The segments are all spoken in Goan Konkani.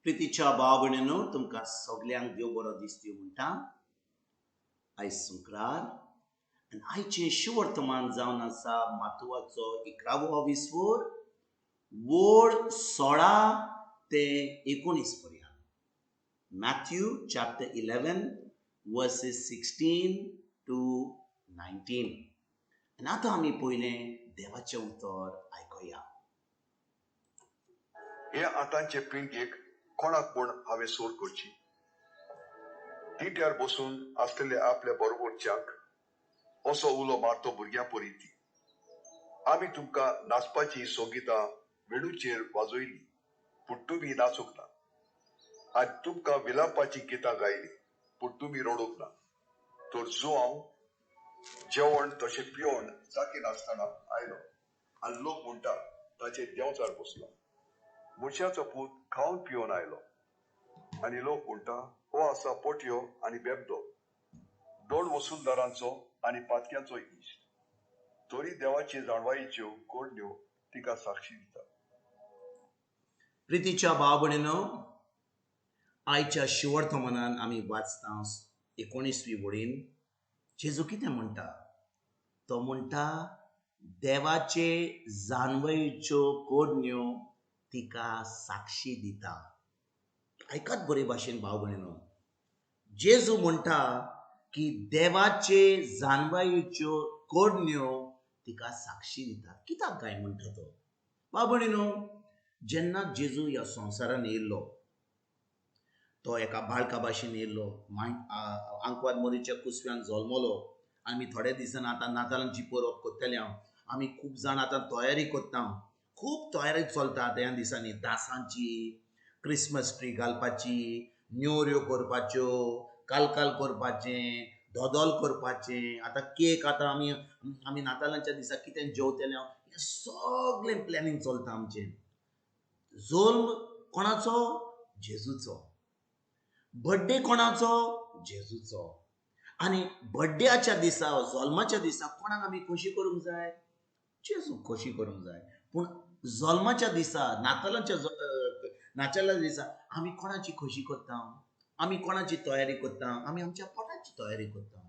प्रितीच्या भाव भयणीनो, तुमकां सगल्यांक देव बरो दीस दिवं म्हणटा. आयज शुक्रार आनी आयचें शुवर्तमान जावन आसा मातुवाचो 11वो विस्वोर, वोड 16 ते 19 पर्यंत. Matthew chapter 11 verses 16 to 19. आनी आतां आमी पयलें देवाचें उतर आयकुया. हे आतांचे पिळगेक कोणाक म्हूण हांवें सोड करची? तिट्यार बसून आसलेले आपल्या बरोबरच्यांक असो उलो मारतो भुरग्यां परी ती, आमी तुमकां नाचपाची संगितां वेणूचेर वाजयली, पूण तुमी नाचूंक ना, आनी तुमकां विलापाची गितां गायली, पूण तुमी रडूंक ना. तर जुआंव जेवण तशें पिवन चाकी नासतना आयलो आनी लोक म्हणटा ताचेर देंवचार बसला. मनशाचो पूत खावन पिवन आयलो आनी लोक म्हणटा हो आसा पोटयो आनी बेबदो, दोन वसुलदारांचो आनी पातक्यांचो इश्ट. तरी देवाचे जाणवायेच्यो करण्यो तिका साक्षी दिता. प्रितीच्या भाव भयणीनो, आयच्या शिवर्तमानान आमी वाचता 19वी वळीन जेजू कितें म्हणटा? तो म्हणटा देवाचे जाणवयेच्यो करण्यो तिका साक्षी दिता. आयकात बरे भाशेन भाव भयणीनो, जेजू म्हणटा की देवाचे जाणवायेच्यो करण्यो तिका साक्षी दिता. कित्याक काय म्हणटा तो? भाव भयणीनो, जेन्ना जेजू ह्या संवसारान येयल्लो तो एका बाळका भाशेन येयल्लो, आंकवार मोरीच्या कुसव्यान जल्मलो. आमी थोड्या दिसांनी आतां नातालांची परब करतले. हांव आमी खूब जाण आतां तयारी करता, खूब तयारी चलता आतां ह्या दिसांनी. दासांची, क्रिसमस ट्री घालपाची, न्योऱ्यो करपाच्यो, कालकाल करपाचें, दोदोल करपाचें, आतां केक, आतां आमी आमी नातालांच्या दिसा कितें जेवतले, हें सगळें प्लॅनिंग चलता आमचें. जल्म कोणाचो? जेजूचो. बड्डे कोणाचो? जेजूचो. आनी बड्ड्याच्या दिसा, जल्माच्या दिसा कोणाक आमी खोशी करूंक जाय? जेजूक खोशी करूंक जाय. पूण जल्माच्या दिसा, नातालांच्या नातालांच्या दिसा आमी कोणाची खोशी करता? आमी कोणाची तयारी करता? आमी आमच्या पोटाची तयारी करता.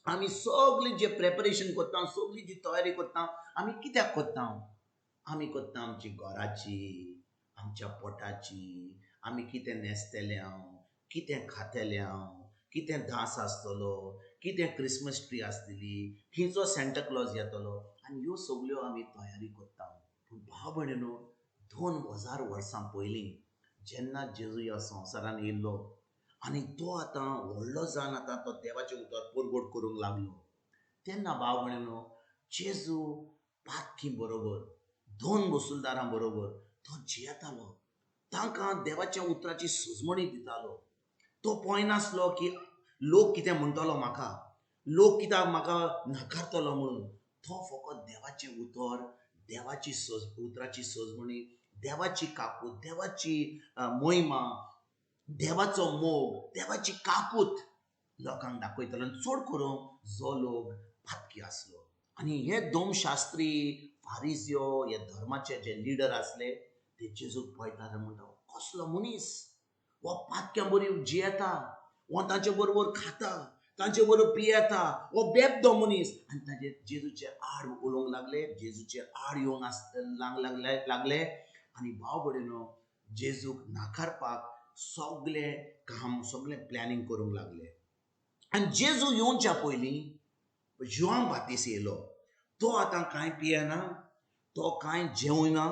आमी सगळी जे प्रेपरेशन करता, सगळी जी तयारी करता, आमी कित्याक करता? आमी करता आमची घराची, आमच्या पोटाची. आमी कितें न्हेसतले हांव, कितें खातले हांव, कितें दास आसतलो, कितें क्रिसमस ट्री आसतली, खंयचो सँटा क्लॉज येतलो, आनी ह्यो सगल्यो आमी तयारी करता. पूण भाव भयणीनो, 2000 वर्सां पयलीं जेन्ना जेजू ह्या संवसारान येयल्लो आनी तो आतां व्हडलो जावन आतां तो देवाचें उतर परगट करूंक लागलो, तेन्ना भाव भयणीनो जेजू पातकी बरोबर, दोन वसुलदारां बरोबर तो जियेतालो. तांकां देवाच्या उतराची सजमणी दितालो. तो पळयनासलो की लोक कितें म्हणटलो म्हाका, लोक कित्याक म्हाका नाकारतलो म्हणून. तो फकत देवाचें उतर, देवाची उतराची सजमणी, देवाची काकूत, देवाची महिमा, देवाचो मोग, देवाची काकूत लोकांक दाखयतालो. आनी चड करून जो लोक पातकी आसलो. आनी हे दोमशास्त्री, फारिजियो, हे धर्माचे जे लिडर आसले ते जेजूक पळयतात म्हणटा, कसलो मनीस हो, पातक्यां बरी जियेता, हो तांचे बरोबर खाता, तांचे बरोबर पियेता, हो बेबदो मनीस. आनी ताचे जेजूचे आड उलोवंक लागले, जेजूचे आड येवंक लागले. आनी भाव भयणीनो, जेजूक नाकारपाक सगळें काम, सगळें प्लॅनिंग करूंक लागले. आनी जेजू येवच्या पयलीं जुआंव बातीस येयलो. तो आतां कांय पियेना, तो कांय जेवना,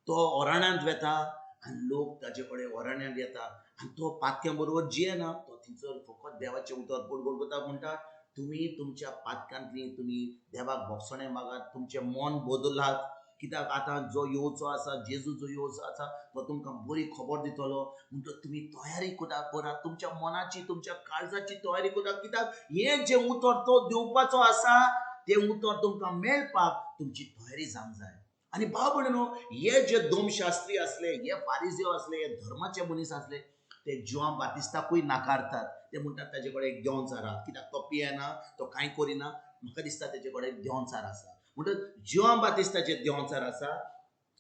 तो ओराण्यांत वेता आनी लोक ताचे कडेन ओराण्यांत येता. आनी तो पातक्यां बरोबर जियेना, तो थंयसर फकत देवाचें उतर परगट करता. म्हणटा, तुमी तुमच्या पातकांतली तुमी देवाक भोगसणें मागात, तुमचें मन बदलात, कित्याक आतां जो येवचो आसा, जेजू जो येवचो आसा, तो तुमकां बरी खबर दितलो. म्हणटकच तुमी तयारी करात, तुमच्या मनाची, तुमच्या काळजाची तयारी करात, कित्याक हें जें उतर तो दिवपाचो आसा तें उतर तुमकां मेळपाक तुमची तयारी जावंक जाय. आनी भाव भयणीनो, हे जे दोमशास्त्री आसले, हे फारिजियो आसले, हे धर्माचे मनीस आसले, ते जुआंव बातिस्ताकूय नाकारतात. ते म्हणटात ताजे कडेन एक देंवचार आसा, कित्याक तो पियेना, तो कांय करिना, म्हाका दिसता ताजे कडेन एक देंवचार आसा. म्हणटकच जुआंव बातिस्ताचे देंवचार आसा,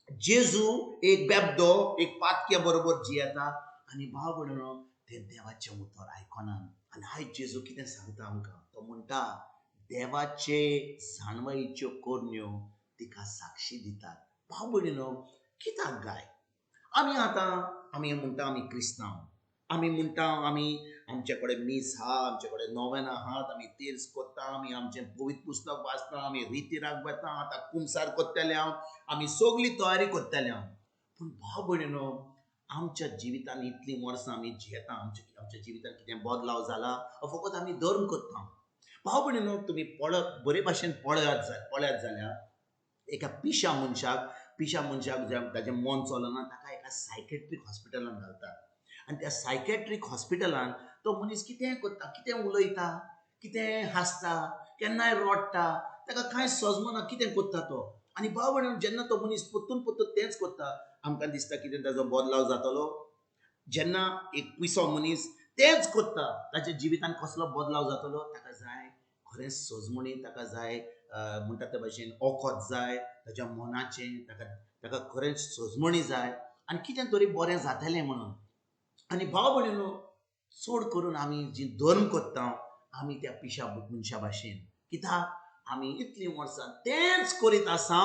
जेजू एक बेबदो, एक पातक्या बरोबर जियेता. आनी भाव भयणीनो तें देवाचें उतर आयकनात. आनी आयज जेजू कितें सांगता आमकां? तो म्हणटा देवाचे जाणवायेच्यो करण्यो तिका साक्षी दितात. भाव भयणीनो कित्याक गाय आमी आतां आमी म्हणटा आमी क्रिस्तांव, आमी म्हणटा आमी आमचे कडेन मीस आहा, आमचे कडेन नोवेनां आहात, आमी तीर्स कोत्ता, आमी आमचें पवित्र पुस्तक वाचता, आमी रितीराक वता, आतां कुमसार कोत्तले हांव, आमी सगळी तयारी कोत्तले हांव. पूण भाव भयणीनो आमच्या जिवितान इतलीं वर्सां आमी जियेता, आमच्या जिवितान कितें बदलाव जाला? फकत आमी धर्म कोत्ता. भाव भयणीनो तुमी पळत बरे भाशेन पळयात जाल्यार एका पिशा मनशाक ताजें मन चलना ताका एका सायकेट्रीक हॉस्पिटलान घालतात. आनी त्या सायकेट्रीक हॉस्पिटलान तो मनीस कितें करता, कितें उलयता, कितें हांसता, केन्नाय रडटा, ताका कांय सजमना कितें करता तो. आनी भाव भयणीनो जेन्ना तो मनीस परतून परतून तेंच करता आमकां दिसता कितें ताजो बदलाव जातलो. जेन्ना एक पिसो मनीस तेंच करता ताच्या जिवितान कसलो बदलाव जातलो? ताका जाय खरेंच सजमणी, ताका जाय म्हणटा ते भाशेन ओखद जाय ताच्या मनाचें, ताका खरेंच सजमणी जाय आनी कितें तरी बरें जातलें म्हणून. आनी भाव भयणीनो चड करून आमी जी धर्म करता आमी त्या पिशा मनशा भाशेन, कित्याक आमी इतलीं वर्सां तेंच करीत आसा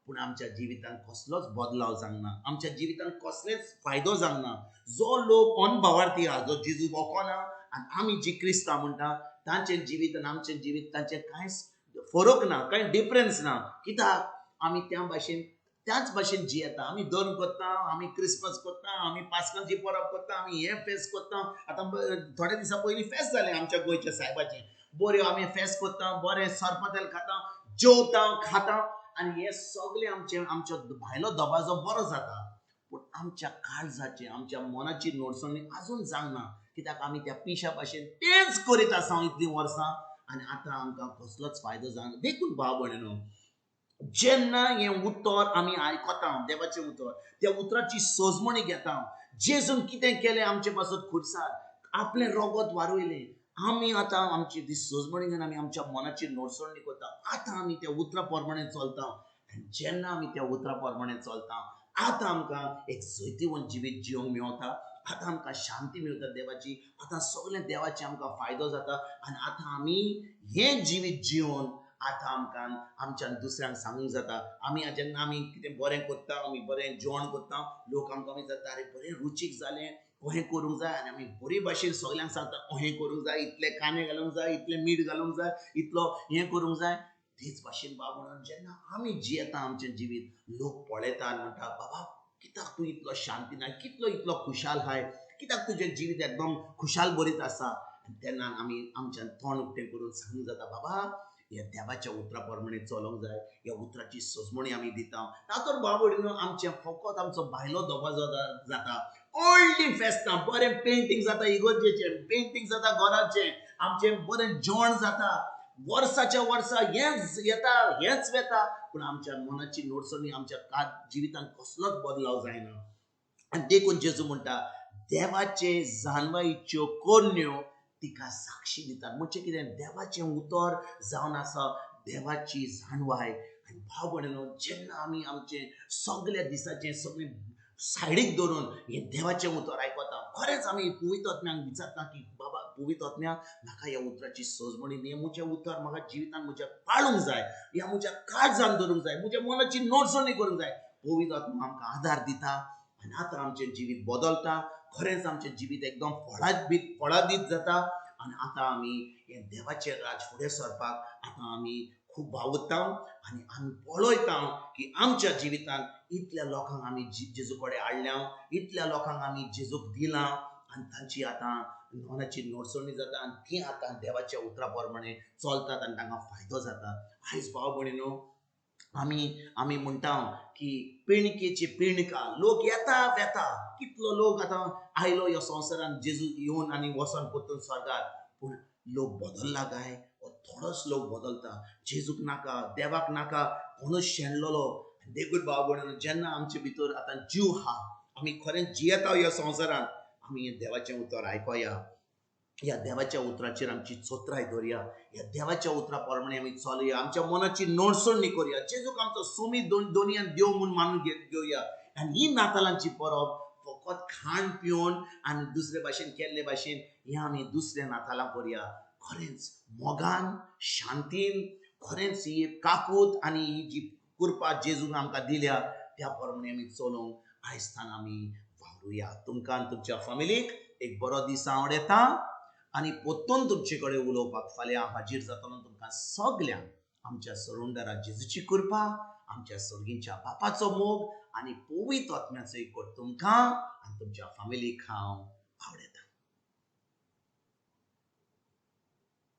पूण आमच्या जिवितान कसलोच बदलाव जावंक ना, आमच्या जिवितान कसलेच फायदो जावंक ना. जो लोक अनभावार्थी आहा, जो जेजू वखना आनी आमी जी क्रिस्तांव म्हणटा तांचें जिवीत आनी आमचें जिवीत तांचें कांयच फरक ना, कांय डिफरन्स ना. कित्याक आमी त्या भाशेन त्याच भाशेन जियेता. आमी धर्म करता, आमी क्रिसमस करता, आमी पास्कांची परब करता, आमी हें फेस्त करता. आतां थोड्या दिसां पयलीं फेस्त जालें आमच्या गोंयच्या सायबाचें, बऱ्यो आमी फेस्त करता, बरें सरपतेल खाता, जेवता, खाता आनी हें सगळें आमचें आमचो भायलो दबाजो बरो जाता. पूण आमच्या काळजाचें आमच्या मनाची नोडसणी आजून जावंक ना, कित्याक आमी त्या पिशा भाशेन तेंच करीत आसा इतलीं वर्सां आनी आतां आमकां कसलोच फायदो जावंक ना. देखून भाव भयणीनो जेन्ना हें उतर आमी आयकता देवाचें उतर, त्या उतराची सजमणी घेता, जेजून कितें केलें आमचे पासत खुर्सार, आपलें रगत वारयलें, आमी आतां आमची ती सजमणी घेवन आमी आमच्या मनाची नोडसणी करता. आतां आमी त्या उतरा प्रमाणे चलता आनी जेन्ना आमी त्या उतरा प्रमाणे चलता आतां आमकां एक जैतिवंत जिवीत जिवंक मेवता, आतां आमकां शांती मेवता देवाची, आतां सगळें देवाचें आमकां फायदो जाता. आनी आतां आमी हें जिवीत जिवन आतां आमकां आमच्यान दुसऱ्यांक सांगूंक जाता. आमी जेन्ना आमी कितें बरें करता, आमी बरें जेवण करता, लोक आमकां विचारता आरे बरें रुचीक जालें, अहें करूंक जाय. आनी आमी बरे भाशेन सगल्यांक सांगता अहें करूंक जाय, इतले कांदे घालूंक जाय, इतलें मीठ घालूंक जाय, इतलो हें करूंक जाय. तेच भाशेन बाब म्हणून जेन्ना आमी जियेता आमचें जिवीत लोक पळयता आनी म्हणटा बाबा कित्याक तूं इतलो शांती ना, कितलो इतलो खुशाल हाय, कित्याक तुजें जिवीत एकदम खुशाल बरीत आसा. आनी तेन्ना आमी आमच्यान तोंड उक्तें करून सांगूंक जाता बाबा ह्या देवाच्या उतरा प्रमाणे चलोवंक जाय, ह्या उतराची सजमणी आमी दिता. ना तर भाव भयणीनो आमचें फकत आमचो भायलो दबाजो जाता, व्हडलीं फेस्तां, बरें पेंटींग जाता इगर्जेचें, पेंटींग जाता घराचें, आमचें बरें जेवण जाता, वर्साच्या वर्सा हेंच येता हेंच वेता, पूण आमच्या मनाची नोडसणी आमच्या जिवितान कसलोच बदलाव जायना. आनी देखून जेजू म्हणटा देवाचे जाणवायेच्यो करण्यो तिका साक्षी दितात. म्हणजे कितें? देवाचें उतर जावन आसा देवाची जाणवाय. आनी भाव भयणीनो जेन्ना आमी आमचें सगल्या दिसाचें सगळें सायडीक दवरून हें देवाचें उतर आयकता, खरेंच आमी पवित्र आत्म्याक विचारता की बाबा पवित्र आत्म्या म्हाका ह्या उतराची सजमणी, हें म्हजें उतर म्हाका जिवितान म्हज्या पाळूंक जाय, ह्या म्हज्या काळजान धरूंक जाय, म्हज्या मनाची नोडसणी करूंक जाय. पवित्र आत्मा आमकां आदार दिता आनी आतां आमचें जिवीत बदलता, खरेंच आमचें जिवीत एकदम फळादीत जाता. आनी आतां आमी हें देवाचें राज फुडें सरपाक आतां आमी खूब भावता आनी आमी पळयता की आमच्या जिवितांत इतल्या लोकांक आमी जेजू कडेन हाडल्या, इतल्या लोकांक आमी जेजूक दिलां आनी तांची आतां मनाची नोडसणी जाता आनी ती आतां देवाच्या उतरा प्रमाणे चलतात आनी तांकां फायदो जाता. आयज भाव भयणीनो आमी म्हणटा की पिणकेची पिणका लोक येता वेता, कितलो लोक आतां आयलो ह्या संवसारान जेजू येवन आनी वचोन परतून स्वर्गार, पूण लोक बदल्ला काय? थोडोच लोक बदलता. जेजूक नाका, देवाक नाका, कोणूच शेणलेलो. देखून भाव भयणीनो जेन्ना आमचे भितर आतां जीव आहा, आमी खरेंच जियेता ह्या संवसारान, आमी हें देवाचें उतर आयकोया, ह्या देवाच्या उतराचेर आमची चोत्राय दवरया, ह्या देवाच्या उतरा प्रमाणे आमी चलया, आमच्या मनाची नोडसणी करुया, जेजूक आमचो सोमी दोनयान देव म्हूण मानून घेवया. आनी ही नातालांची परब फकत खाण पिवन आनी दुसरे भाशेन केल्ले भाशेन हें आमी दुसऱ्या नातालां करया. खरेंच मोगान, शांतीन, खरेंच ही काकूत आनी ही जी कृपा जेजून आमकां दिल्या त्या प्रमाणे आमी चलोवंक आयज आमी वावरुया. तुमकां आनी तुमच्या फामिलीक एक बरो दीस आवडटा आनी पोत्तून तुमचे कडेन उलोवपाक फाल्यां हांव हाजीर जातलो. तुमकां सगल्यांक आमच्या सरुंदरा जेजूची कृपा, आमच्या सर्गींच्या बापाचो मोग आनी पवित्र आत्म्याचो एकवट तुमकां आनी तुमच्या फामिलीक हांव आवडटा.